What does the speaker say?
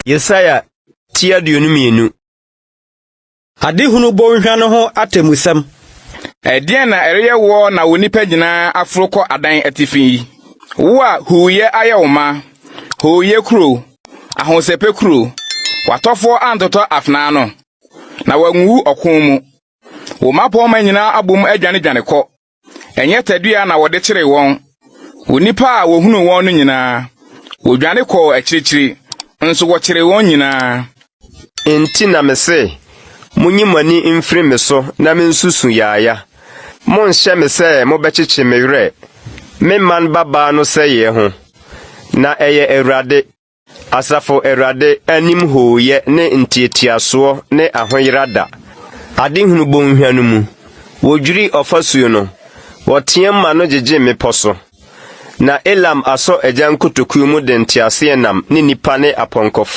Yesaia ti 22. Adehunu Bɔnhwa no ho atemmusɛm. Ɛdeɛn na ɛreyɛ woɔ na wo nnipa nyinaa aforo kɔ adan atifi yi? Wo a huuyɛ ayɛ wo ma, hooyɛ kuro, ahosɛpɛ kuro, w'atɔfoɔ antotɔ afena ano, na wɔanwuwu ɔko mu. Wo mmapɔmma nyinaa abom adwanedwane kɔ. Ɛnyɛ tadua na wɔde kyeree wɔn. Wo nnipa a wɔhunuu wɔn no nyinaa, wɔdwane kɔɔ akyirikyiri, nso wɔkyeree wɔn nyinaa. Enti na mese, Munyi mo ani mfiri me so na minsusu yaaya. Monnhyɛ me sɛ mobɛkyekye me werɛ, me man babaa no sɛeɛ ho. Na ɛyɛ Awurade, Asafo Awurade anim hooyɛ ne ntiatiasoɔ ne ahoyera da. Adehunu bɔnhwa no mu, wodwiri ɔfasuo no, wɔteɛm ma no gyegye mmepɔ so. Na Elam asɔ agyan kotokuo mu de nteaseɛnam ne nnipa ne apɔnkɔfo.